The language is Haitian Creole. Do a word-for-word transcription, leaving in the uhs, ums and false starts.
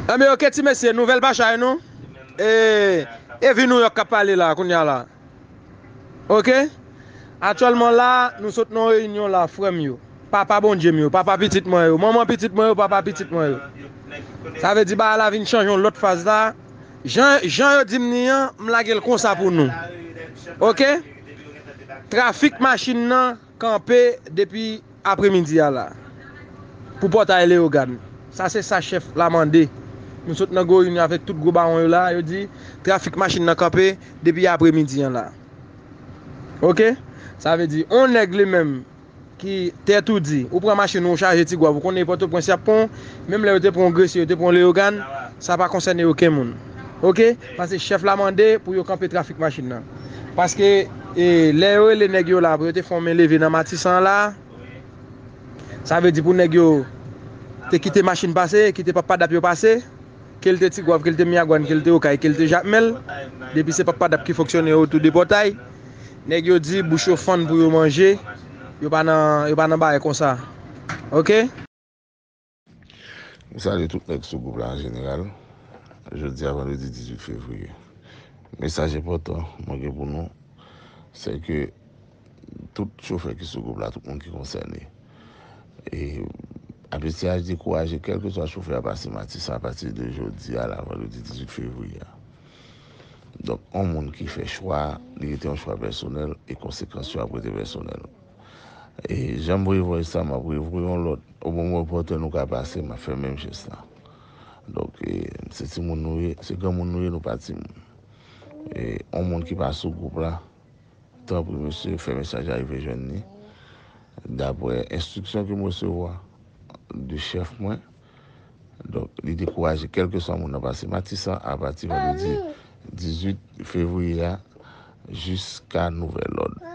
Anben, oke, ti mesye, nouvèl pa chay nou. E, e vi nou yo k ap pale la, kounye a la. Oke? Aktyèlman la, nou sot nan reyinyon la, frè m yo. Papa Bondye m yo, papa pitit mwen yo, manman pitit mwen yo, papa pitit mwen yo. Sa vle di bagay la vin chanje yon lòt faz la. Jan, jan yo di m ni an, m lage l konsa pou nou. Oke? Trafik machin nan kanpe depi apremidi a la pou pòtay Leyogàn. Sa se sa chèf la mande. Nou sot nan gwo reyinyon avèk tout gwo bawon yo la, yo di trafik machin nan kanpe depi apremidi an la. Oke? Sa vle di, on nèg li menm ki tèt ou di, ou pran machin ou chaje Tigwav, ou konnen Pòtoprens y ap pran w, menm lè yo te pran w Gresye, yo te pran w Leyogàn, sa pa konsène okenn moun. Oke? Paske chèf la mande pou yo kanpe trafik machin nan. Paske, e, lè yo rele nèg yo la pou yo te fè yon men leve nan Matisan la, sa vle di pou nèg yo te kite machin pase, kite Papadap yo pase, ke l te Tigwav, ke l te Miragwàn, ke l te Okay, ke l te Jakmèl, depi se Papadap ki fonksyone otou de pòtay, nèg yo di bouch yo fann pou yo manje, yo pa nan, yo pa nan bagay konsa. Oke? M salye tout nèg sou gwoup la an jeneral. Jodi a vandredi dizuit fevriye. Mesaj enpòtan mwen gen pou nou, se ke tout chofè ki sou gwoup la, tout moun ki konsène. E APCH dekouraje kèlkeswa chofè a pase Matisan apati de jodi a la, vandredi dizuit fevriye a. Donk, yon moun ki fè chwa, li rete yon chwa pèsonèl e konsekans yo ap rete pèsonèl. E jan m revoye sa, m ap revoye yon lòt. O bon, mwen pòtè nou ka pase, m ap fè menm jès la. Donk, e, se timoun nou ye, se granmoun nou ye, nou pa timoun. E yon moun ki pa sou gwoup la, tanpri mesye, fè mesaj la rive jwenn li. Daprè enstriksyon ke m resevwa de chèf mwen, donk, li dekouraje kèlkeswa moun nan pase Matisan apati vandredi dizuit fevriye a jiska nouvèl lòd.